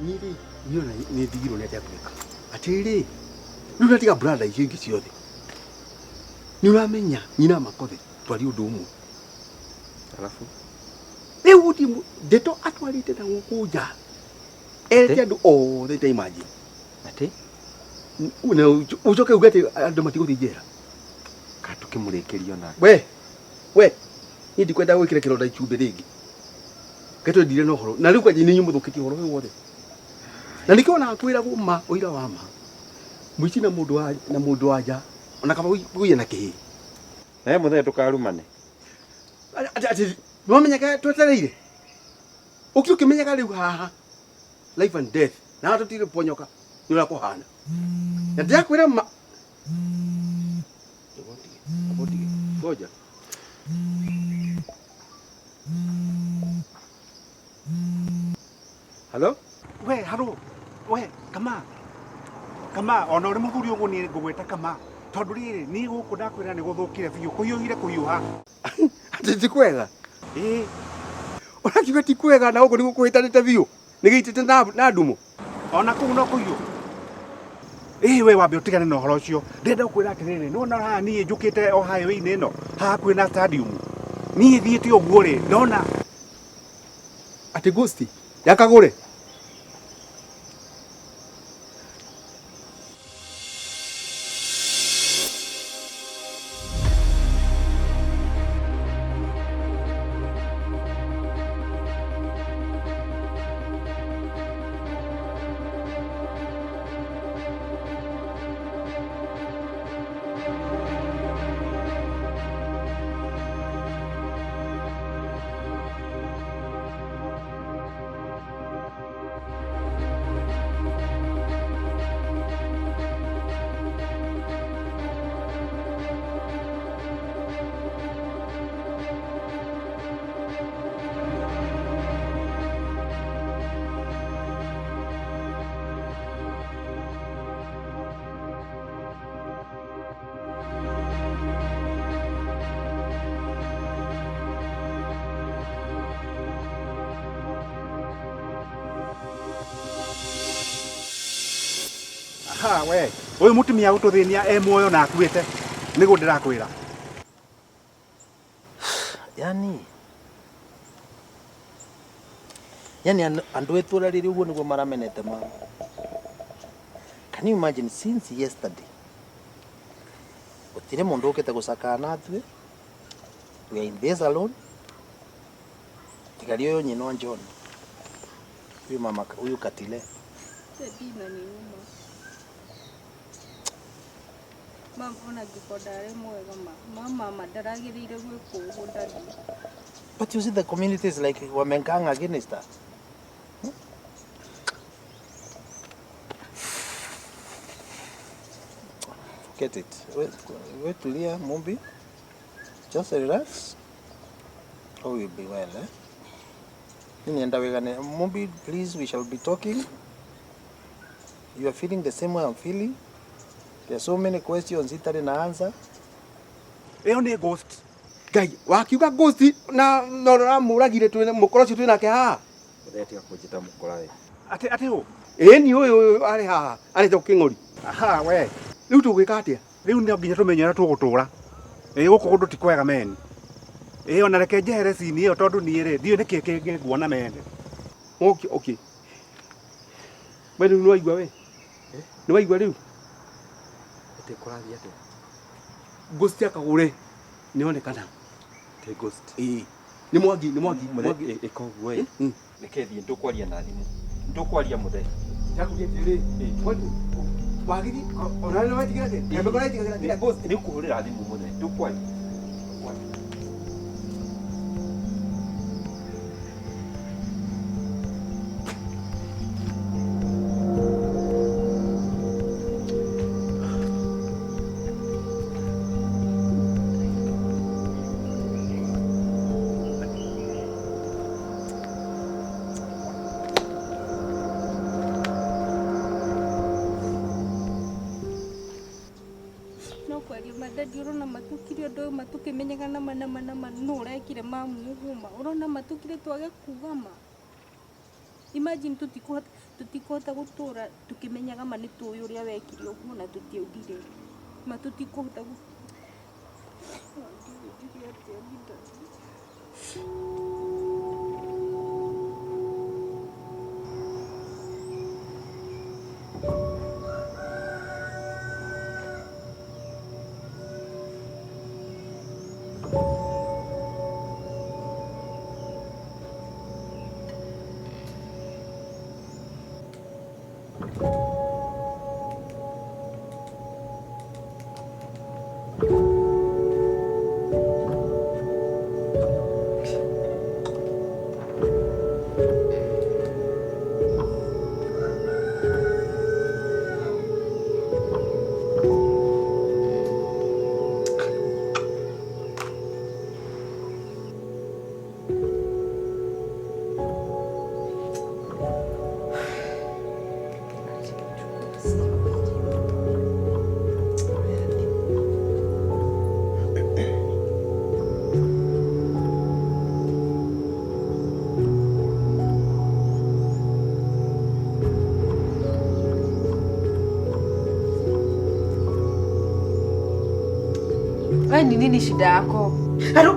Niĩ rĩ, niĩ ona nĩ ndigirwo nĩ atĩa gwĩka. Atĩrĩrĩ, rĩu ndatiga brother icio ingĩ ciothe. Nĩ ũramenya nyina Makothe twari ũndũ ũmwe. Alafu Rĩu gũtirĩ ndeto atwarĩte na gũkũ nja. Erĩte andũ othe ta imagine. Atĩ Na ũcoke uge atĩ andũ matigũthiĩ njera. Ka tũkĩmũrĩkĩrie ona. We, we, niĩ ndikwenda gwĩkĩra kĩronda icumbĩ rĩngĩ. Reke twendire na ũhoro. Na rĩu kwanja nĩ inyuĩ mũthũkĩtie ũhoro ũyũ wothe. Na nĩkĩo ona kwĩragwo ma ũira wa ma. Mũici na mũndũ wa na mũndũ wa nja ona kaba ũiye na kĩhĩ. Nawe mũthee ndũkarumane. Atĩ atĩ nĩwamenyaga twetereire. Ũkĩ ũkĩmenyaga rĩu haha life and death na haha tũtirĩ ponyoka nĩ ũrĩa kũhana. Na ndĩrakwĩra ma Ngoja. Halo? We, halo. We, kama. Kama, ona ũrĩ mũthuri ũguo niĩ ngũgwĩta kama. Tondũ rĩrĩ, niĩ gũkũ ndakwĩra nĩ gũthũkire biũ, kũhiũhire kũhiũha. Atĩ ti kwega? Ĩĩ. Ũrakiuga ti kwega na gũkũ nĩguo kũhĩtanĩte biũ. Nĩ gĩitĩte na, na ndumo. Ona kũu no kũhiũ. Ĩĩ we wambe ũtigane na ũhoro ũcio. Ndĩrenda gũkwĩra atĩrĩrĩ, nĩ wona haha niĩ njũkĩte o highway-inĩ ĩno, haha hakuhĩ na stadium. Niĩ thiĩte ũguo rĩ, ndona Atĩ ghost ya Kagũre. Aha, we ũyũ mũtumia gũtũthĩnia e muoyo na akuĩte nĩguo ndĩrakwĩra. Yani yani andũ itũra rĩrĩ ũguo nĩguo maramenete mama. Can you imagine since yesterday gũtirĩ mũndũ ũkĩte gũcakaya na athuĩ. We are in this alone. Tiga ũyũ nyina wa John. Huyu mama huyu Katile. Daddy inaniuma. Mam ona angĩkorwo ndarĩ mwega ma mama ma ndaragĩrĩire gwĩkwo ũguo daddy. But you see the community is like wamegang against her. Forget it. Wait, wait tulia Mumbi. Just relax. All will be well, eh? Nini wegane. Mumbi, please, we shall be talking. You are feeling the same way I'm feeling. There are so many questions itarĩ na answer. Ĩyo nĩ ghost. Ngai, wakiuga ghost na na ũramũragire twĩ mũkora ũcio twĩ nake haha. Mũthee tiga kũnjĩta mũkora we. Atĩ atĩ ũ? Ĩni ũyũ ũyũ arĩ haha arĩte kĩng'ori. Aha, we. Rĩu tũgwĩka atĩa? Rĩu no nginya tũmenye ũrĩa tũgũtũra. Ĩĩ gũkũ kũndũ ti kwega meni. Ĩĩ ona reke njehere cini ĩyo tondũ niĩ rĩ ndiũĩ nĩkĩ kĩngĩ nguona meni. Okay, okay. We rĩu nĩwaigua we? Nĩwaigua rĩu? Atĩ kũrathiĩ atĩa? Ghost ya Kagũre nĩonekana. Atĩ ghost? Ĩĩ. Nĩ Mwangi, nĩ Mwangi, Mũthee, Mwangi. ĩka ũguo ĩ. Reke thiĩ ndũkwaria na thimũ. Ndũkwaria mũthee. Ndakũria atĩrĩrĩ, kwani wagithi ona nĩ wetigĩra atĩ? Kembe kũretigagĩra nginya ghost. Nĩ ũkũhũrĩra thimũ mũthee. Ndũkwaria. No kwaria ma daddy ũrona matukire ũndũ ũyũ matukĩmenyaga nama nama nama nũ ũrekire mamu ũguo ma ũrona matukire twage kuga ma. Imagine tũtikũhota gũtũra tũkĩmenyaga ma nĩ tũĩ ũrĩa wekire ũguo na tũtiaugire. Ma tũtikũhota gũ Ndiũĩ njuge atĩa Daddy. Wewe ni nini shida yako? Halo,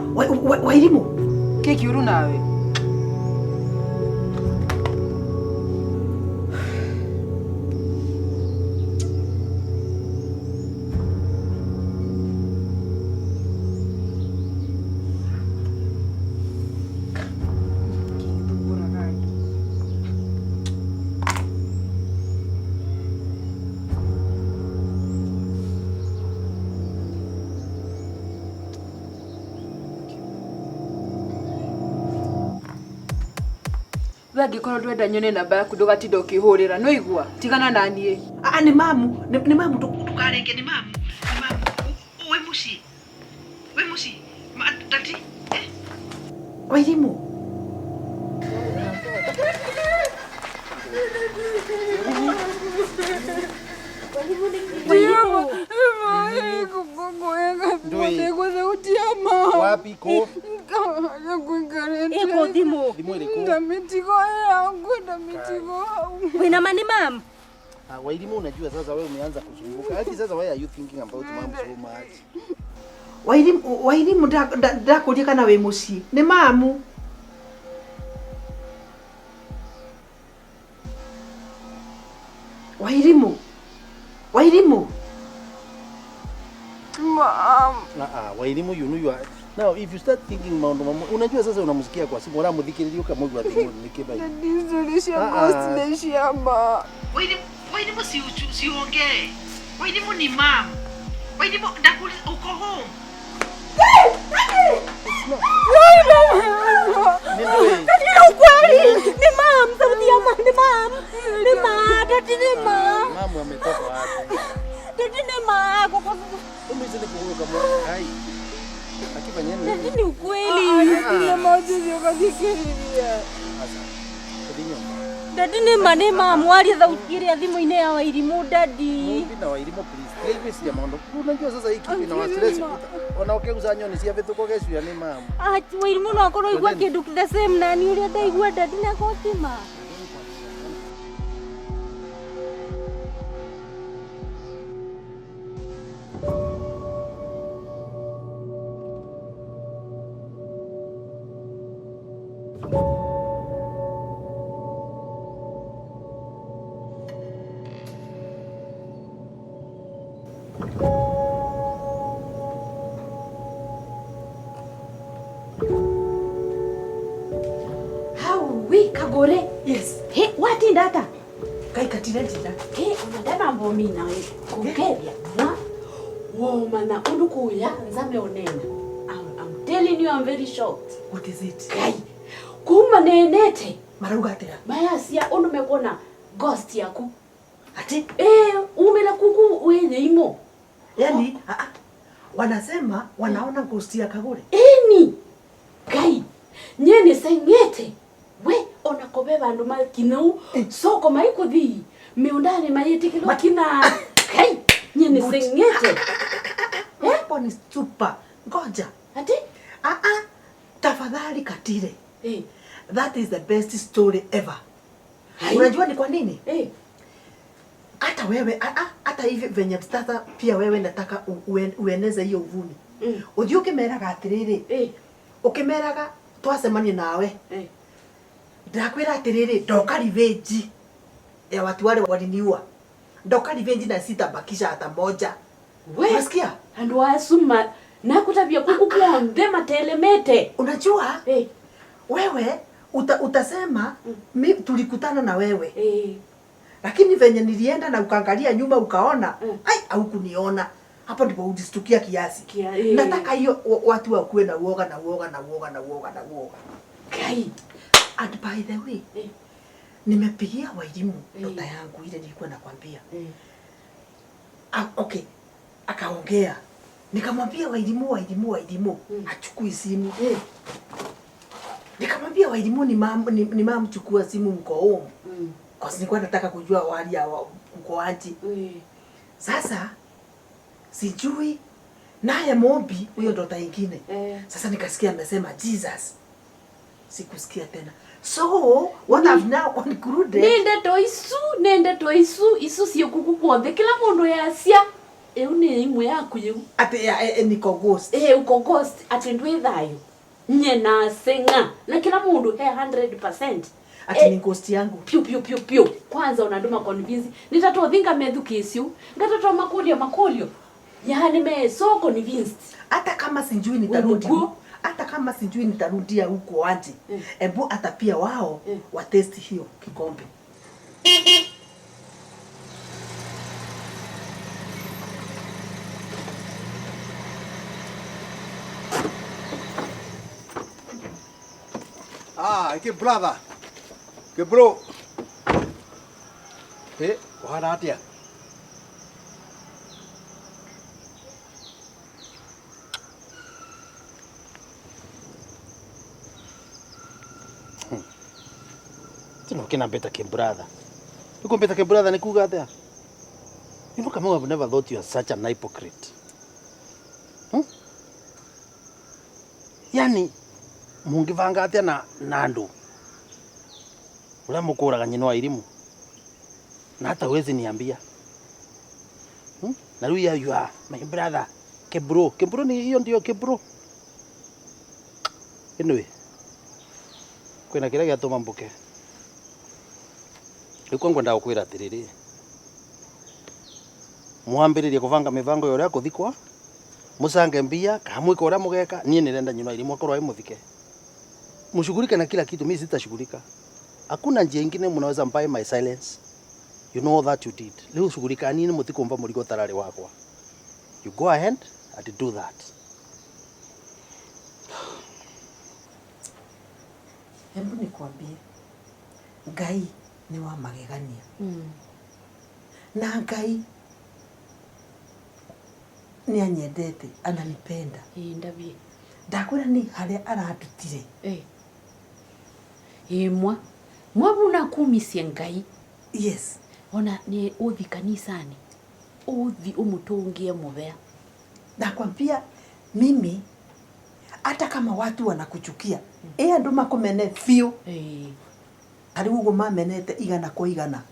Wairimu. Keki uru nawe. Angĩkorwo ndwenda nyone namba yaku ndũgatinda ũkĩhũrĩra no igua tigana na niĩ. Ah, ni mamu, ni mamu ndukarenge ni mamu. Ni mamu. We muciĩ. We muciĩ. Daddy. Eh. Wairimu. Wairimu. Wapi ko? Eko thimu. Thimu ĩrĩkũ? Ndamitigo yangu, ndamitigo. Wina mani mam? Ah, Wairimu unajua sasa wewe umeanza kusumbuka. Hadi sasa why are you thinking about mom so much? Wairimu, Wairimu ndakũria kana wĩ mũciĩ. Nĩ mamu. Wairimu. Wairimu. Mom. Ah, Wairimu you know you are now if you start thinking maundu mamu unajua sasa unamsikia kwa simu uramũthikĩrĩria ũkamũigua thimũ nĩ kĩbai. Wairimu, Wairimu siongee. Wairimu ni mom. Wairimu ndakuuliza uko home. Ni ukweli. Ni mam, sauti ya mam, ni mam. Ni ma, daddy ni ma. Mamu ametoka wapi? Daddy ni ma, kwa Umezidi kuruka mwa. Hai. Akifanya nini? Daddy ni ukweli. Ni majuzi ukathikĩrĩria. Sasa. Tudinyo. Daddy ni ma ni mam, waria sauti ĩrĩa thimũ-inĩ ya Wairimu daddy. Mumbi na Wairimu please. Try gwĩciria maũndũ. Unajua sasa hii kitu ina stress. Ona ũkĩguca nyoni cia bĩtũko geciria ni mamu. Ah, Wairimu no akorwo igua kĩndũ the same na ni ũrĩa ndaigua daddy na gotima. Kagore. Yes. He, watinda ata? Kai katira ndinda. He, ona ndamba mina we. Kukeria. Mwa. Woma na undu kuya nzame onena. I'm telling you I'm very shocked. What is it? Kai. Kuma nenete. Marauga atia? Mayasia undu mekuona ghost yaku. Ati? Eh, umela kuku wenye imo. Yani, oh. Wanasema wanaona ghost ya Kagore. Eni. Kai. Nyene sengete. We ona kobe bandu makinau soko maikuthi miundani mayitikilo kina kai nyene sengete. Hapo ni super. Ngoja. Ati? Tafadhali Katire. Eh. That is the best story ever. Hai. Unajua ni kwa nini? Eh. Hata wewe hata hivi venye sasa pia wewe nataka ueneze hiyo uvumi. Uthii ukimeraga atiriri. Ukimeraga twacemania nawe. Ndakwira atiriri ndoka revenge ya watu wale waliniua. Ndoka revenge na sitabakisha hata moja. We. Unasikia? Andu asuma nakutabia kuku kuonthe matelemete. Unajua? Wewe utasema mi tulikutana na wewe. Lakini venye nilienda na ukaangalia nyuma ukaona, ai haukuniona. Hapo ndipo ulistukia kiasi. Nataka hiyo watu wakuwe na uoga na uoga na uoga na uoga na uoga. Kai. And by the way, nimepigia Wairimu dota yangu ile nilikuwa nakwambia. Okay. Akaongea. Nikamwambia Wairimu, Wairimu, Wairimu, achukui simu. Nikamwambia Wairimu ni mam chukua simu mko home. Kwa sababu nilikuwa nataka kujua wali ya mko aje. Sasa sijui naye Mombi huyo dota ingine. Sasa nikasikia amesema Jesus. Sikusikia tena. So what I've now concluded. Nende to isu isu sio kuku kuonthe kila mundu yasia. Eu ni imwe yaku yu. Ati ya niko ghost. Uko ghost ati ndwi thayo. Nye na senga na kila mundu he 100%. Ati ni ghost yangu. Piu piu piu piu. Kwanza unanduma convince. Nitatothinga methu kisiu. Ngatatoa makulio makulio. Yaani me so convinced. Hata kama sijui nitarudi. Hata kama sijui nitarudia huko aje. Ebu hata pia wao wa test hiyo kikombe. Ah, ke brother. Ke bro. Uhana atia? Tino kina beta ke brother. Uko beta ke brother ni kuga atia? You know, Kamau, I've never thought you are such an hypocrite. Yani mungivanga atia na andu uria mukuraga nyina wa irimu na hata huwezi niambia. Na riu you are my brother kebro. Kebro ni hiyo ndio kebro. Anyway, kwina kiria giatuma mbuke riu kwa ngwenda gukwira atiriri, mwambiririe kubanga mibango ya uria kuthikwa, mucange mbia kana mwike uria mugeka. Nie nirenda nyina irimu akorwo ai muthike, mushughulike na kila kitu, mimi sitashughulika. Hakuna njia ingine mnaweza mbae my silence. You know that you did. Leo shughulika nini mutikumva murigo tarari wakwa. You go ahead and do that. Hebu nikwambie, Ngai ni wa magegania. Na Ngai ni anyendete, ananipenda. Ndabie. Ndakwira ni haria arandutire. Imwa. Mwabuna kumisie Ngai. Yes. Ona ni uthi kanisani. Uthi umutungie mubea. Nakwambia mimi hata kama watu wanakuchukia, andu makumene biũ. Ari uguo mamenete igana kwa igana.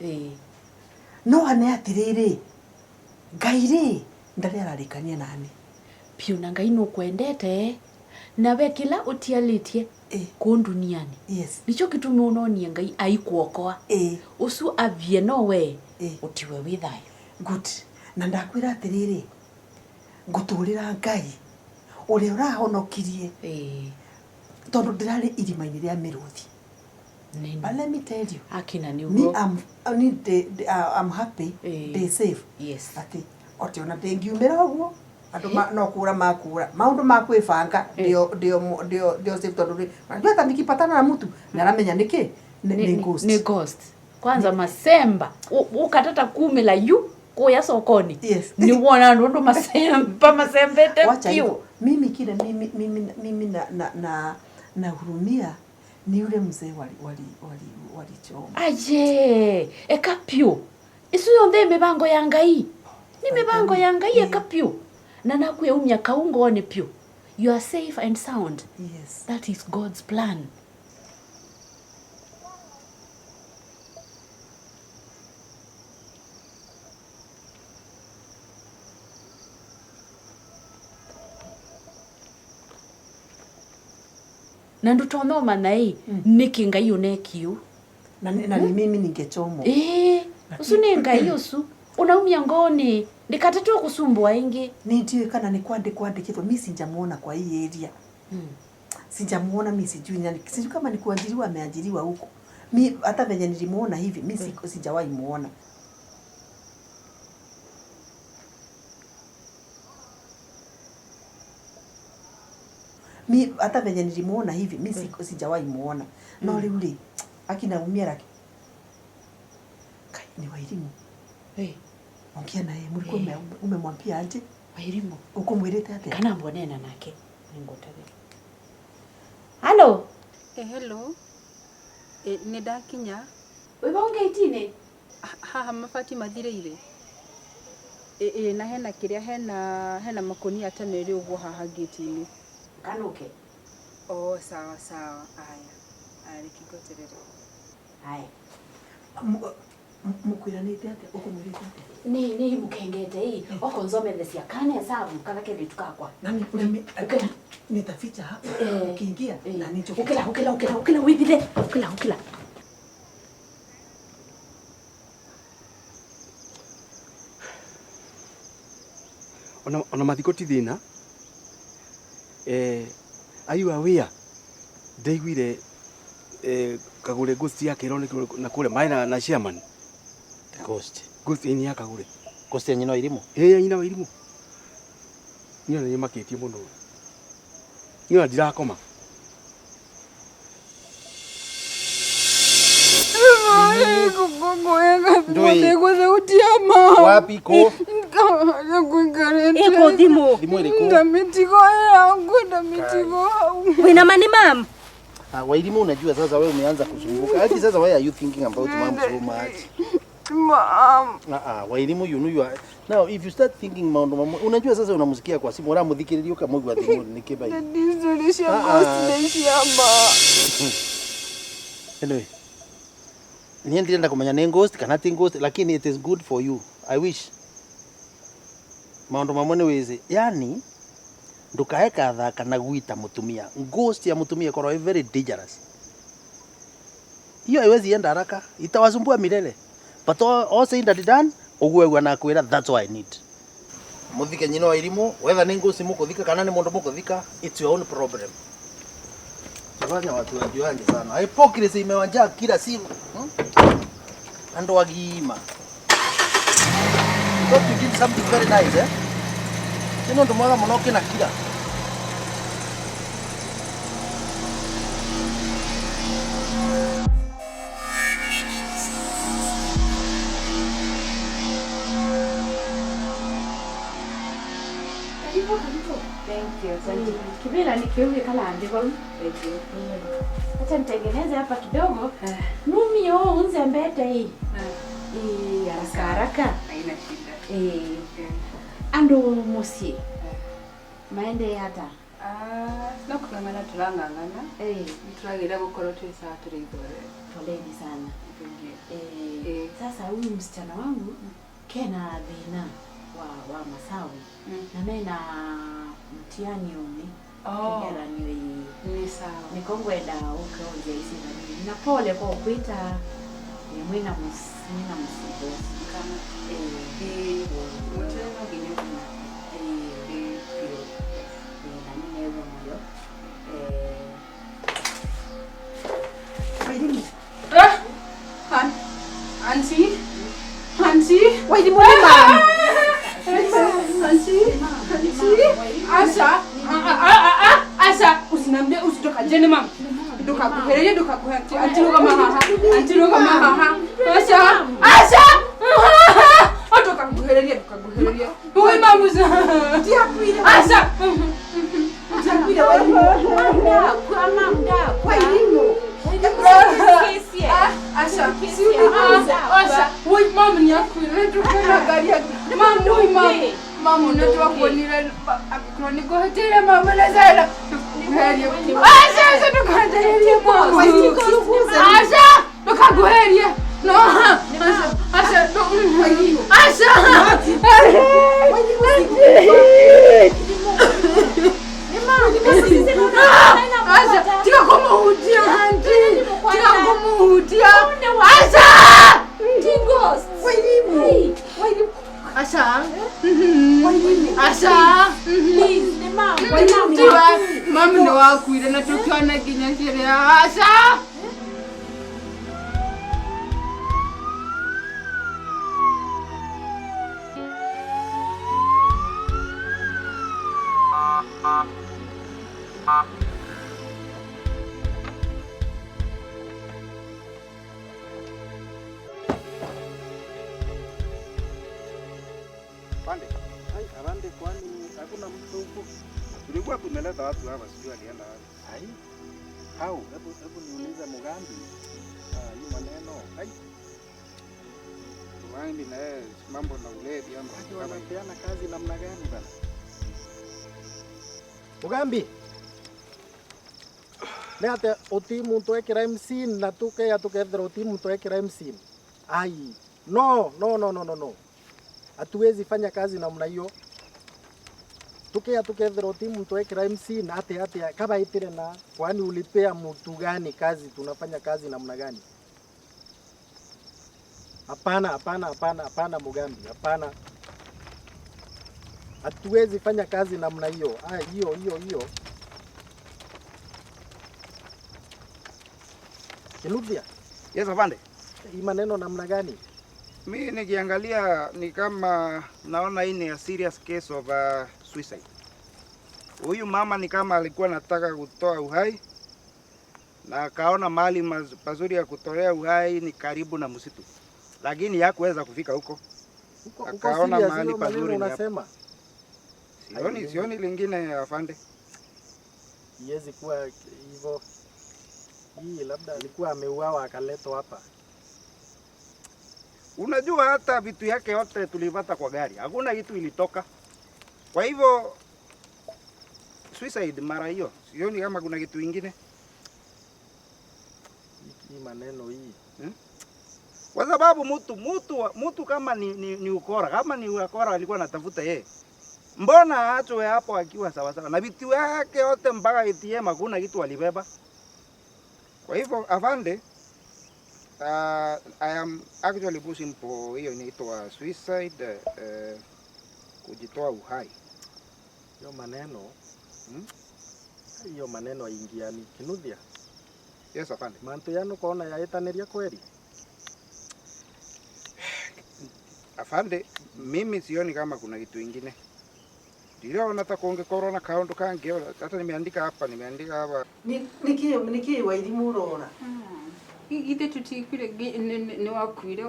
No ane atiriri, Ngai ri ndari ararikania nani. Piu na Ngai nukwendete nawe kila utialitie kuu duniani. Yes. Nicho gitumi unonie Ngai aikuokoa. Ucu avie nowe utiwe wi thayo. Good. Na ndakwira atiriri, nguturira Ngai uria urahonokirie. Tondu ndirari irima-ini ria miruthi. But let me tell you, Akina ni me ugo. I'm happy, they safe. Yes. Ati oti ona ndingiumira uguo andu no kura makura maundu ma kwibanga ndio ndio ndio ndio safe tondu ri unajua hata nikipatana na mtu na aramenya niki ni ghost. Ni ghost. Kwanza masemba ukatata kumila yu kuya sokoni. Yes. Ni wona ndu masemba masembete Wacha piu. hivyo. Mimi kile mimi mimi mimi na na na na hurumia ni yule mzee walichoma. Aye, eka piu. Isu yonthe mibango ya Ngai. Ni mibango ya Ngai eka piu. Na nakwiumia kaungoni piu. You are safe and sound. Yes. That is God's plan. Na ndutonya umanya i niki Ngai unekiu. Na ni mimi ningechomwa. Usu ni Ngai usu. Unaumia ngoni. Ndikatetwa kusumbua ingi. Ni kana ni kwandikithwo mi sijamuona kwa hii area. Sijamuona mi sijui nani. Sijui kama ni kuajiriwa ameajiriwa huko. Mi hata venye nilimuona hivi mi sijawahi muona. Mi hata venye nilimuona hivi mi sijawahi muona. No riu ri akinaumia laki. Kai ni Wairimu. Ongea naye mlikuwa umemwambia aje? Wairimu. Uko mwirite atia? Kana mbonena nake. Ningotagä. Hello. Hello. Nĩ ndakinya. Wĩ vau ngĩti-inĩ? Haha mabati mathirĩire. Na hena kĩrĩa hena makonia ta merĩ ũguo haha ngĩti-inĩ. Kanuke. Oh, sawa sawa. Aya. Aya reke ngweterere. Haya. Mukwiranite atia? Ukumwirite atia? Ni mukengete hii. Okonzomethecia kana hesabu kana kelitu kakwa. Nani nitaficha hapa. Ukiingia na nicho. Ukila ukila ukila ukila withile. Ukila ukila. Ona mathiko ti thina. Are you aware? Ndaiguire Kagure ghost yake ironekire na kure mai na chairman. The ghost. Ghost ini ya Kagure. Ghost ya nyina wa Irimu? Ya nyina wa Irimu. Niyo nĩ makĩtie mũno. Niyo ndirakoma. Wapi ko? Eko thimu. Thimu iriku? Ndamitigo yangu, ndamitigo. Wina mani mam? Wairimu unajua sasa wewe umeanza kuzunguka. Hadi sasa why are you thinking about mom so much? Mom. Wairimu you know you are. Now if you start thinking maundu mamwe, unajua sasa unamsikia kwa simu uramuthikiriria ukamwigua thimu nikiba. Anyway. Niĩ ndirenda kumenya nĩ ghost kana ti ghost, lakini it is good for you. I wish. Maundu mamwe nĩ wĩzi. Yani ndukae kathaka na gwita mutumia. Ghost ya mutumia korwo ĩ very dangerous. Hiyo haiwezi enda haraka, itawasumbua milele. But all said and done, uguo na kwira that's what I need. Muthike nyina wa Irimu, whether nĩ ghost mukuthika kana nĩ mundu mukuthika, it's your own problem. Tufanya watu wajuange sana. Hypocrisy imewajaa kila siku. Andu agima. You thought you did something very nice, eh? Sino ndo mwaga muno kina kila. Thank you. Asante. Kibila nikiuge kala andiko. Thank you. Acha nitengeneze hapa kidogo. Numi yo unze mbete hii. Haraka haraka. Haina shida. Andu musie. Maende hata. No kung'ang'ana turang'ang'ana. Turagira gukorwo twi sawa turi ithuothe. Poleni sana. Thank you. Sasa huyu msichana wangu kena thina wa Masawi. Na mena mtiani umi. Kigera niwe ni sawa. Nikongwenda ukeonje isi na nini. Na pole kwa kuita ni mwina msibo. Kama muteno ginyo kuna. Pio. Na nini ewe moyo. Wairimu. Auntie? Auntie? Wairimu ni mam. Auntie? Auntie? Asha? Asha, usiniambie usitoka jeni mam. Ndukakuhererie ndukakuhe. Auntie ruga mahaha. Auntie ruga mahaha. Asha! Asha! Ndukakuhererie ndukakuhererie. Wewe mamu. Ndiakuire. Asha! Ndiakuire Wairimu. Mamda, Wairimu. Asha, Asha, woi mama ni akwire ndukanagaria. Mama, woi mama. Mama ndio kuonire nikuhetere mama na zara. Asha, Asha ndukahererie mama. Asha, ndukaguherie. No. Asha, Asha, Asha. Asha, tika koma. Asa. Pande. Hai, arande kwani hakuna mtu huku? Tulikuwa tumeleta watu hapa, sijui alienda wapi. Hai. Hau, hebu niulize Mugambi. Hii maneno. Hai. Mugambi na yeye mambo na ulevi ama wanapeana kazi namna gani bana? Mugambi. Neate oti muntu e crime scene na tuke ya tukethera oti muntu e crime scene. Ai. No, no, no, no, no, no. Hatuwezi fanya kazi namna hiyo. Tuke tukethera oti muntu e crime scene ate ate kaba itire na kwani ulipea mtu gani kazi, tunafanya kazi namna gani? Hapana, hapana, hapana, hapana Mugambi, hapana. Hatuwezi fanya kazi namna hiyo. Ah, hiyo hiyo hiyo. Kinuthia. Yes, afande. Hii maneno namna gani? Mimi nikiangalia ni kama naona hii ni a serious case of suicide. Huyu mama ni kama alikuwa anataka kutoa uhai na akaona mahali pazuri ya kutolea uhai ni karibu na msitu. Lakini hakuweza kufika huko. Akaona mahali pazuri ni hapa. Sioni lingine afande. Iwezi kuwa hivyo. Hii labda alikuwa ameuawa akaletwa hapa. Unajua hata vitu yake yote tulipata kwa gari. Hakuna kitu ilitoka. Kwa hivyo suicide mara hiyo. Sioni kama kuna kitu kingine. Hii maneno hii. Kwa sababu mtu kama ni ukora, kama ni ukora alikuwa anatafuta yeye. Mbona aachwe hapo akiwa sawa sawa? Na vitu yake yote mpaka ATM hakuna kitu alibeba. Kwa hivyo afande, I am actually pushing for hiyo inaitwa suicide, kujitoa uhai. Hiyo maneno, hiyo maneno haingiani. Kinuthia. Yes, afande. Mantu yanu kona yaitaniria kweli? Afande, mimi sioni kama kuna kitu kingine. Ndio nataka kuonge corona kaundu kangi, hata nimeandika hapa, Niki wairimu urora. Ithe tutikwire ni wakuire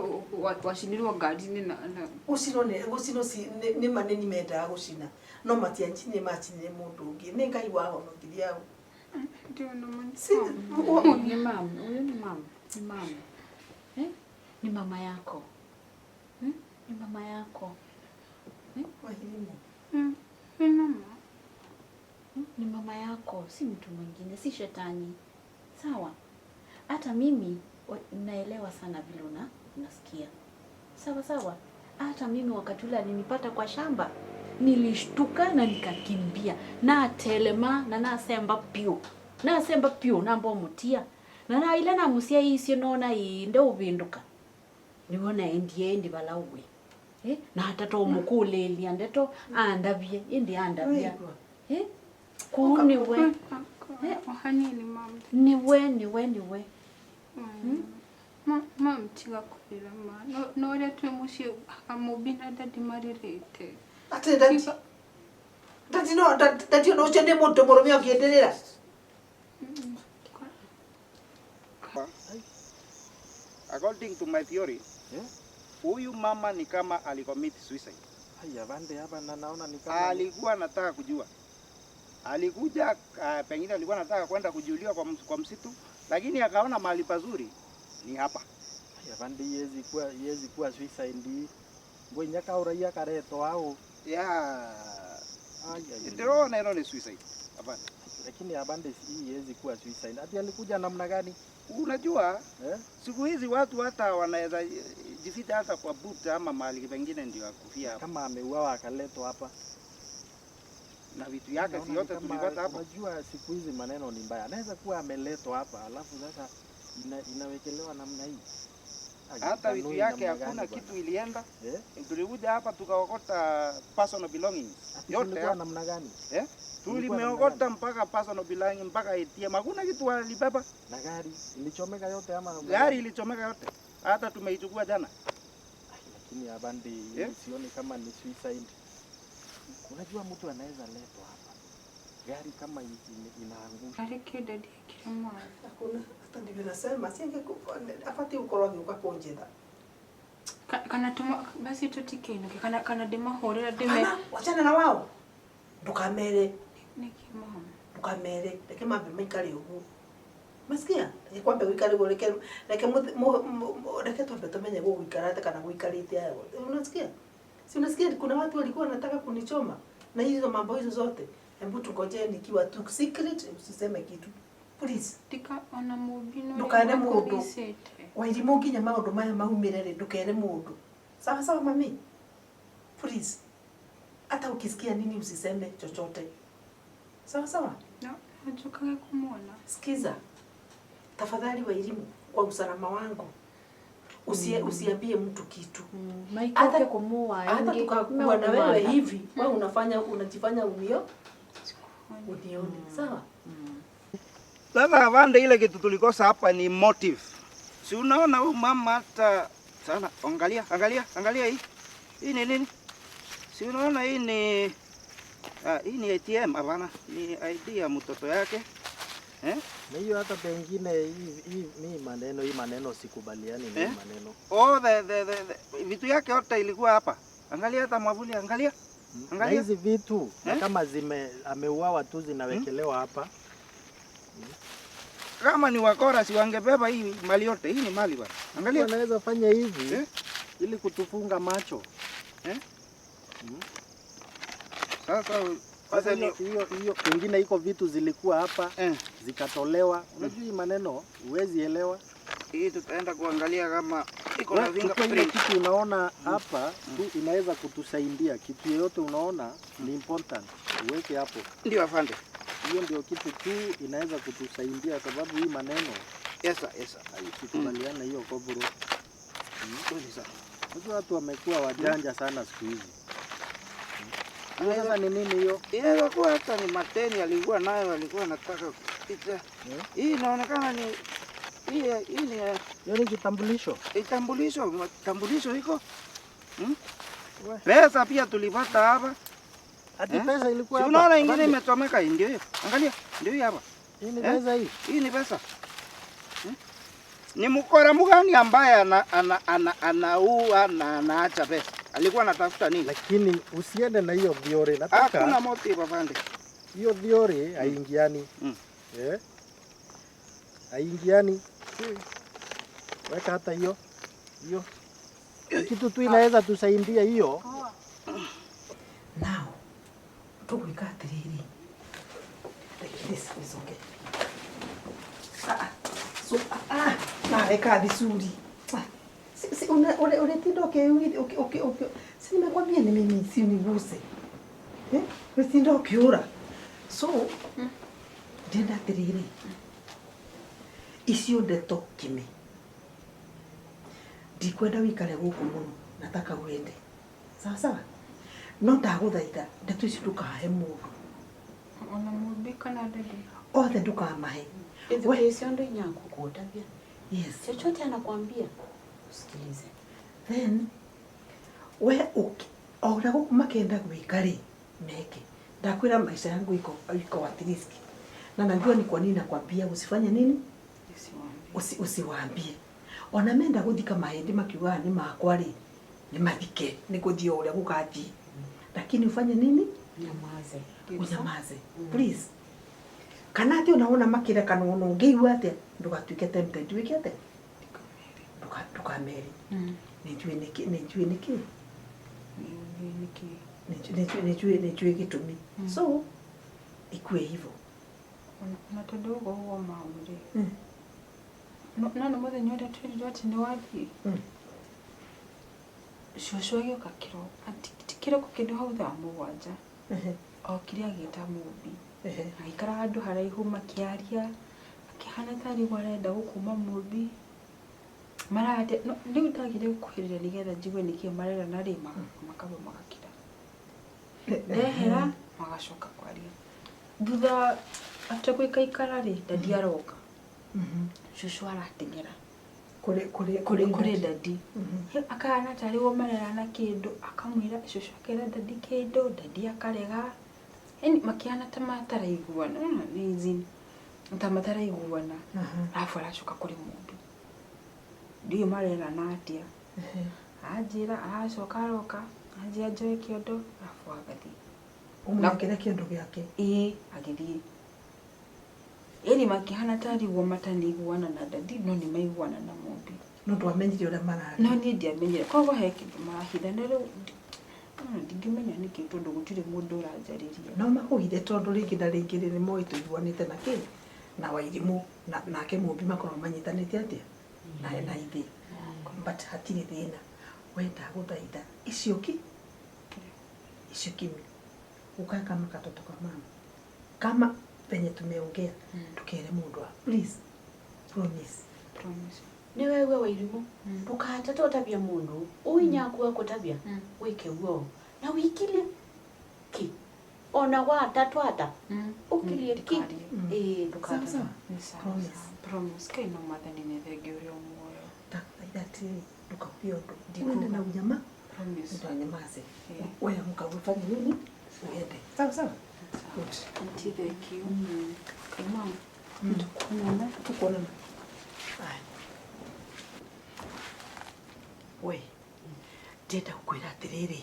wacinirwo ngari-inĩ na gucinwo nĩ gucinwo nĩ ma nĩ mendaga gucina no matiancinire macinire mũndũ ũngĩ nĩ Ngai wahonokirie hau. Ni mama, huyu ni mama, ni mama. Eh? Ni mama yako. Ni mama yako. Wairimu. Ni mama. Ni mama yako, si mtu mwingine, si shetani. Sawa? Hata mimi naelewa sana vile unasikia. Sawa sawa. Hata mimi wakati ule alinipata kwa shamba, nilishtuka na nikakimbia. Na telema na nasemba pio. Nasemba pio nambo mutia. Na na ile na musia hii sio naona inde ubinduka. Niwona endie endi balawe. Eh? Na hata to mukule liandeto andabie, indi andabia. Eh? Kuniwe. Hanini mama. Niwe. Mama tiga kubira ma. No ria twe mucie amubina dadi maririte. Ate dadi. Dadi no dadi no ucio ni mundu murume ungienderera. According to my theory, huyu mama ni kama alicommit suicide. Haya bande hapa na naona ni kama alikuwa anataka kujua. Alikuja pengine alikuwa anataka kwenda kujuliwa kwa msitu, lakini akaona mahali pazuri ni hapa. Haya bande yezi kuwa suicide. Ngwe nyaka uraia kareto au. Yeah. Ndio naona ni suicide. Hapana. Lakini abande hii yezi kuwa suicide. Ati alikuja namna gani? Unajua siku hizi watu hata wanaweza jificha hata kwa boot ama mahali pengine ndio akufia hapa. Kama ameuawa akaletwa hapa. Na vitu yake si yote tulipata hapo. Unajua siku hizi maneno ni mbaya. Anaweza kuwa ameletwa hapa alafu sasa inawekelewa namna hii. Hata vitu Kanuni yake namna hakuna gani bwana? kitu ilienda. Eh? Tulikuja hapa tukaokota personal belongings Ati yote kulikuwa hapa. namna gani? Eh? Kulikuwa namna Tulimeokota mpaka personal belongings mpaka ATM. Hakuna kitu walibeba. Na gari ilichomeka yote ama namna Gari gani? ilichomeka yote. Hata tumeichukua jana. Lakini abandi Eh? sioni kama ni suicide. Unajua mtu anaweza letwa hapa gari kama inaangusha. Arĩkĩ dadi ekire mwana? Hakuna, hata ndivyo nasema abatiĩ gũkorwo agĩũka kũnjĩra. Kana tuma basi tũtikĩinũke kana kana ndĩmahũrĩre ndĩme Kana wachana na wao, ndũkamere. Nĩkĩ mama? Ndũkamere, reke mambe maikare ũguo. Masikia, reke kwambe gũikare ũguo, reke reke reke twambe tumenye gũgũikara atĩa kana gũikarĩte aya. Unasikia? Si unasikia kuna watu walikuwa wanataka kunichoma na hizo mambo hizo zote. Hebu tungojee nikiwa tu secret, usiseme kitu. Please. Tika ona mũmbi no Ndũkere mũndũ. Ndũkere. Wairimũ nginya maũndũ maya maumĩre rĩ, ndũkere mũndũ. Sawa sawa mami. Please. Hata ukisikia nini usiseme chochote. Sawa sawa. No, njũkage kũmuona. Sikiza. Tafadhali Wairimu, kwa usalama wangu usiambie mtu kitu. Maikoke kumuwa Hata tukakuwa na wewe hivi, wewe unafanya unajifanya unione. Sawa? Sasa avande, ile kitu tulikosa hapa ni motive. Si unaona huyu mama hata sana, angalia, angalia, angalia hii. Hii ni nini? Si unaona hii ni hii ni ATM hapana, ni ID ya mtoto yake. Eh? Na hiyo hata pengine hii mi maneno hii maneno sikubaliani na hii Eh? maneno. Oh, the vitu yake yote ilikuwa hapa. Angalia hata mwavuli, angalia. Na Angalia. hizi vitu na Eh? kama zime ameuawa tu zinawekelewa hapa. Kama ni wakora si wangebeba hii mali yote. Hii ni mali bwana. Angalia. Wanaweza fanya hivi Eh? ili kutufunga macho. Eh? Mm. Sasa Sasa sasa ni hiyo pengine iko vitu zilikuwa hapa eh, zikatolewa. Unajua hii maneno huwezi elewa. hii tutaenda kuangalia kama iko na Wewe chukua ile fingerprint. kitu unaona hapa tu inaweza kutusaidia. Kitu yoyote unaona ni important uweke hapo. Ndio afande. Hiyo ndio kitu tu inaweza kutusaidia, sababu hii maneno Yes sir, yes sir. sikubaliana hiyo kobro. Kweli sir. Unajua watu wamekuwa wajanja sana siku hizi. Hiyo sasa ni nini hiyo? Inaweza kuwa hata ni mateni alikuwa nayo, alikuwa anataka kupita. Hii inaonekana ni hii ni Hiyo ni kitambulisho. kitambulisho, kitambulisho iko. Hmm? Pesa pia tulipata hapa. Ati Eh? pesa ilikuwa Si hapa. unaona ingine Afande, imechomeka hii ndio hiyo. Angalia, ndio hii hapa. Hii ni Eh? pesa hii. Hii ni pesa. Eh? Ni mkora mgani ambaye ana ana ana anaua na anaacha pesa? Alikuwa anatafuta nini? Lakini usiende na hiyo theory. Hakuna Nataka motive afande. hiyo theory haingiani. Eh? Haingiani. Weka hata hiyo. Hiyo. Kitu tu inaweza tusaidia hiyo. Now, tũgwĩka atĩrĩrĩ. Like this is okay. Ah, so, ah, nawe kathi suri. Ah, si, unatinda uki si nimekwambia ni mimi si uniguse. Eh? Unatinda ukiura. So, ndĩrenda atĩrĩrĩ. Icio ndeto kime. Ndikwenda wikare gũkũ mũno, nataka uende. Sawa sawa? No ndagũthaitha ndeto icio ndũkahe mũndũ. Ona mũmbi kana dadi. Othe ndũkamahe. Ithuĩ ndo inyakukutabia. Yes. Chochote anakuambia usikilize. Then we o ũrĩa gũkũ makĩenda gwĩka rĩ meke. Ndakwĩra maisha yangu iko at risk. Na najua ni kwa nini nakwambia usifanye nini? Usiwaambie. Ona menda gũthika mahĩndĩ makiugaga nĩ makwa rĩ, nĩ mathike, nĩ gũthiĩ o ũrĩa gũgathiĩ. Lakini ufanye nini? Nyamaze. Unyamaze. Please. Kana atĩ ona wona makĩra kana ona ũngĩigua atĩa ndũgatuĩke tempted wĩke atĩa? Ndũkamere. Nĩnjũĩ nĩkĩ nĩnjũĩ nĩkĩ nĩnjũĩ gĩtũmi. So ikue hivyo. Ona tondũ ũguo ũguo mau rĩ. No nĩ mũthenya ũrĩa twerirwo atĩ nĩ wathiĩ. Cũcũ agĩũka kĩroko, ti kĩroko kĩndũ hau thaa 7. Okire agĩta Mũmbi. Agĩikara handũ haraihu makĩaria, akĩhana tarĩ guo arenda gũkũma Mũmbi. Marate no rĩu ndagire gũkuhĩrĩria nĩgetha njigue nĩkĩĩ marerana rĩ makaba magakira. Ndehera magacoka kwaria. Thutha after gũikaikara rĩ dadi aroka. Cũcũ arateng'era Kũrĩ kũrĩ kũrĩ kũrĩ dadi. Akahana tarĩ o marerana kĩndũ akamwĩra cũcũ akera dadi kĩndũ dadi akarega. Yaani makĩhana ta mataraiguana nĩwona nĩ ici ta mataraiguana arabu aracoka kũrĩ mũndũ. Ndiũĩ marerana atĩa. Anjĩra aracoka aroka anjĩra njoe kĩondo arabu agathiĩ. Ũmũnengere kĩondo gĩake. Ĩĩ agĩthiĩ. Yaani makĩhana tarĩ guo matanaiguana na dadi no nĩ maiguana na Mũmbi. No ndwamenyire ũrĩa mararia. No niĩ ndiamenyire koguo he kĩndũ marahitha na rĩu ndingĩmenya nĩkĩ tondũ gũtirĩ mũndũ ũranjarĩria. No makũhithe tondũ rĩngĩ na rĩngĩ rĩ nĩ moĩ tũiguanĩte na kĩ na Wairimũ nake Mũmbi makoragwo manyitanĩte atĩa na na ithe. But hatirĩ thĩna. We ndagũthaitha icio ki icio kimi ukae kama katoto ka mama kama venye tumeongea tukere mundu wa please promise. Promise. Nĩ wewe Wairimũ ndũkatate ũtavia mũndũ ũinyaku akũtavia wĩke guo na wikirie ki ona watatwata ũkirie ki ĩĩ ndũkatate. Sawa sawa. Nĩ sawa. Promise. Promise Ngai no mwathani nĩ thengia ũrĩa o muoyo. Ndagũthaitha atĩrĩrĩ ndũkauge ũndũ Ndikuga. uende na unyama Promise. ndanyamaze Yeah. wewe amka ufanye nini uende sawa sawa. Good. Auntie, thank you. Okay, mom. Tukuonana. Tukuonana. Aya. We ndĩrenda gũkwĩra atĩrĩrĩ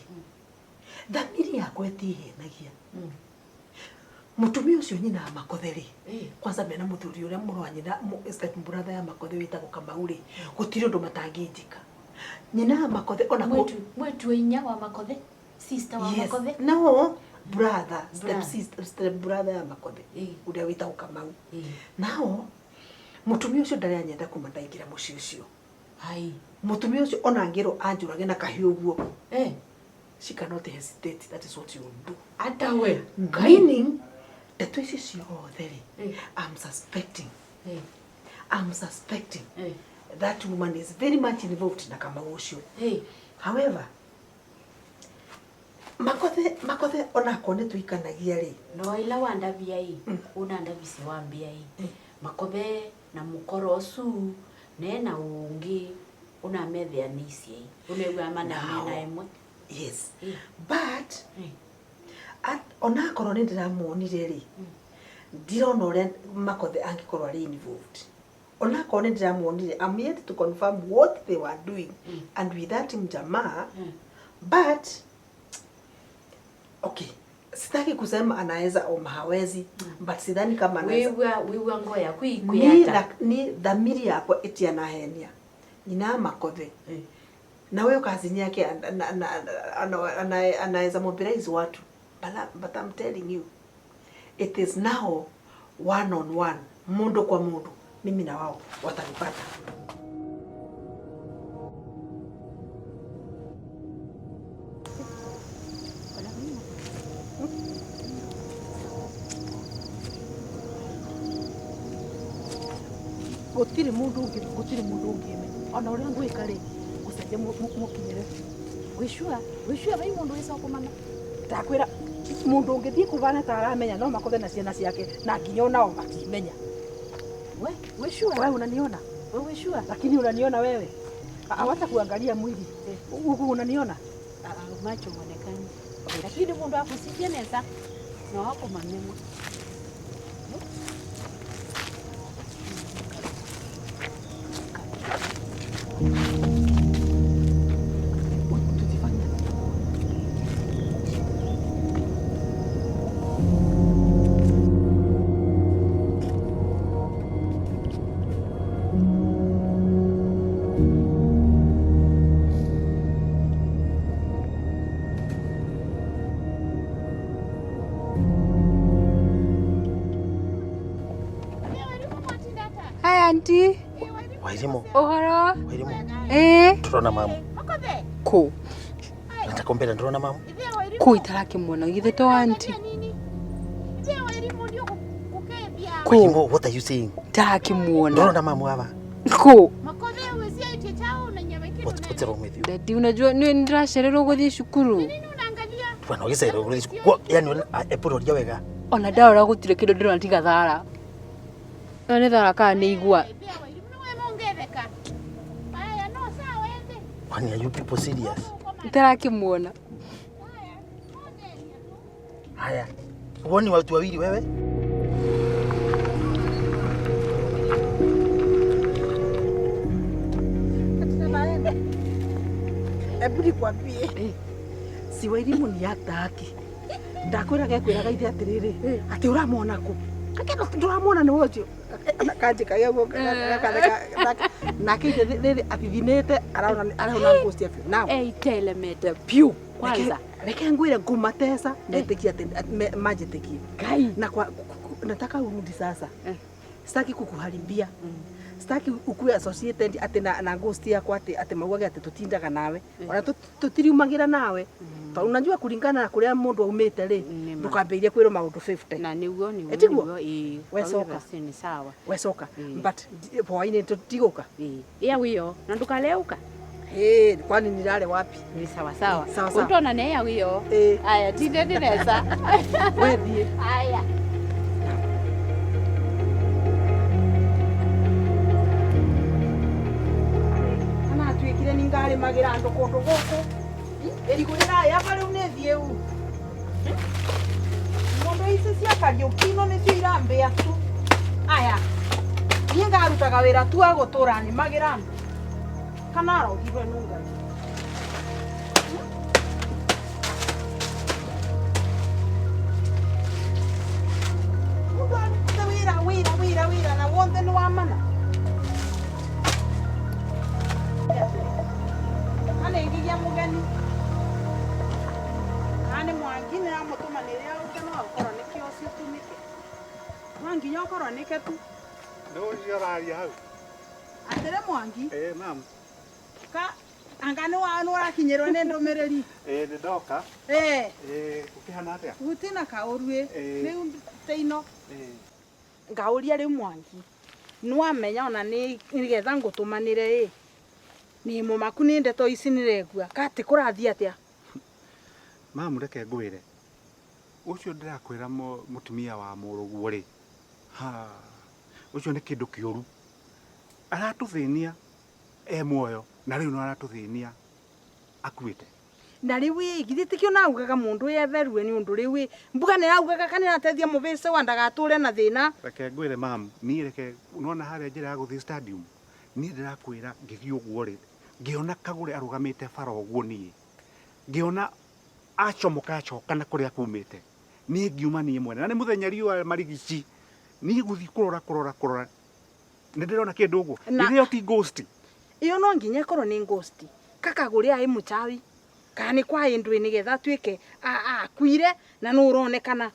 thamiri yakwa ĩtihenagia mũtumia ũcio nyina wa Makothe rĩ kwanza mena mũthuri ũrĩa mũrũ wa nyina step brother ya Makothe wĩtagwo Kamau rĩ gũtirĩ ũndũ matangĩnjĩka nyina wa Makothe ona Mwĩtu wa inya wa Makothe sister wa Yes. Makothe No, brother, step Brother. sister, step brother ya Makothe ũrĩa wĩtagwo Kamau. Nao mũtumia ũcio ndarĩ anyenda kuma ndaingĩra mũciĩ ũcio. Hai. Mũtumia ũcio ona angĩrwo anjũrage na kahiũ ũguo. She cannot hesitate. That is what you will do. Ata we. Meaning, ndeto ici ciothe rĩ, I'm suspecting. I'm suspecting that woman is very much involved na Kamau ũcio. However, Makothe Makothe onakorwo nĩ tũikanagia rĩ no ila wandavia ĩ unandavisi wambia ĩ Makothe na mũkoro ũcu nena ũngĩ unamethea nĩici ĩ uneigua manamena ĩmwe. Yes. But onakorwo nĩ ndĩramuonire rĩ ndirona ũrĩa Makothe angĩkorwo arĩ involved. Onakorwo nĩ ndĩramuonire I'm yet to confirm what they were doing and with that mjamaa but okay sitaki kusema anaweza au hawezi but sidhani kama anaweza. Wigua wigua ngo yaku Ni ikwĩata ni dhamiri yakwa ĩtianahenia nyina wa Makothe na huyo kazini yake anaweza mobilize watu but I'm telling you it is now one on one mundu kwa mundu mimi na wao watanipata. Gũtirĩ mũndũ ũngĩ gũtirĩ mũndũ ũngĩmenya ona ũrĩa ngwĩka rĩ ngũcenjia mũkinyĩre wĩcua wĩcua vai mũndũ wĩca kũmanya ndakwĩra mũndũ ũngĩthiĩ kũbana ta aramenya no Makothe na ciana ciake na nginya onao matimenya. We wĩcua wewe unaniona we wĩcua lakini unaniona wewe hawata kuangalia mwili huku unaniona macho monekani lakini mũndũ akũcicia nesa no akũmanye mwa. Hi auntie. Wairimu. Ũhoro? Wairimu. Ĩĩ. Ndũrona mamu. Kũ? Natakombera ndũrona mamu. Kũ itarakĩmuona githĩ to auntie? Wairimu, what are you saying? Ndarakimuona. Ndũrona mamu aba. Kũ? What's wrong with you? Daddy, unajua ni ndiracererwo guthii cukuru. Bwana ugicererwo guthii cukuru. Yani epuroria wega. Ona ndarora gutire kindu ndirona tiga thara. No nĩ thara kana nĩ igua. Kwani are you people serious? Ntarakimuona. Haya. Huoni watu wawili wewe? Hebu nikwambie si Wairimu ni ataki ndakwĩraga ekwĩraga ithe atĩrĩrĩ atĩ ũramwona kũ Kakeno ndũramwona nĩ we ũcio kanjĩkagia ũguo nake ithe rĩrĩ athithinĩte arona arona nguo cia biũ now Eitelemete piu kwanza. Reke ngwĩre ngũmatesa metĩkie atĩ manjĩtĩkie Ngai. na kwa, nataka urudi sasa sitaki kukuharibia sitaki ukue associated ati na ghost yakwa ati ati maugage ati tutindaga nawe ona tutiriumagira nawe tondũ unajua kulingana na kuria mundu aumite ri ndukambĩrĩrie kwĩrwo maũndũ 50 Na nĩguo nĩguo Etiguo? nĩguo ĩĩ. Wecoka. Nĩ sawa. wecoka but hwaĩ-inĩ tũtigũka Iya wiyo na ndukaleuka. Ĩĩ, kwani nilale wapi? Ni sawa sawa. Sawa sawa. Utona ne ya wiyo. Aya tinde ndinesa. Wethiĩ. Aya. Kana atuĩkire nĩ ngarĩmagĩra andũ kũndũ gũkũ ĩrigũ rĩrayaba rĩu nĩ thiĩu ng'ombe ici cia Kariũki ino nĩcio irambĩa tu aya niĩ ngarutaga wĩra tu wa gũtũra nĩmagĩra andũ kana arogirwe nĩ Ngai. Mũndũ arutĩte wĩra wĩra wĩra wĩra na wothe nĩ wa mana. Kana ĩngĩgĩa mũgeni kana nĩ Mwangi nĩ amũtũmanĩre oke no okorwo nĩkĩo ũcio tumĩke no nginya okorwo nĩke tu. Nĩ ũcio ũraria hau. Atĩrĩ Mwangi. Ĩĩ ma'am. Ka anga nĩ ũrakinyĩrwo nĩ ndũmĩrĩri. Ĩĩ nĩ ndoka. Ĩĩ. Ĩĩ gũkĩhana atĩa? Gũtirĩ na kaũru ĩ. Ĩĩ. Rĩu teino. Ĩĩ. Ngaũria rĩu Mwangi nĩwamenya ona nĩ nĩgetha ngũtũmanĩre ĩ nĩ mũmaku nĩ ndeto ici nĩregua katĩ kũrathiĩ atĩa? Ma'am reke ngwĩre ũcio ndĩrakwĩra mũtumia wa mũrũguo rĩ ha ũcio nĩ kĩndũ kĩũru aratũthĩnia e muoyo na rĩu no aratũthĩnia akuĩte. Na rĩu ĩ githĩ tikĩo naugaga mũndũ etherue nĩ ũndũ rĩu ĩ mbuga nĩraugaga kana nĩrateithia mũbĩce wa ndagatũre na thĩna. Reke ngwĩre ma'am niĩ reke nĩwona harĩa njĩra ya gũthiĩ stadium niĩ ndĩrakwĩra ngĩthiĩ ũguo rĩ ngĩona Kagũre arũgamĩte bara ũguo niĩ ngĩona acomoka acoka na kũrĩa kumĩte niĩ ngiuma niĩ mwene na nĩ mũthenya riũa marigici niĩ gũthiĩ kũrora kũrora kũrora nĩ ndĩrona kĩndũ ũguo Na- ĩrĩa ti ghost. Iyo no nginya ĩkorwo nĩ ghost Kakagũre aĩ mũchawi kana nĩ kwa ĩndũ nĩgetha atuĩke akuire na nũ ũronekana.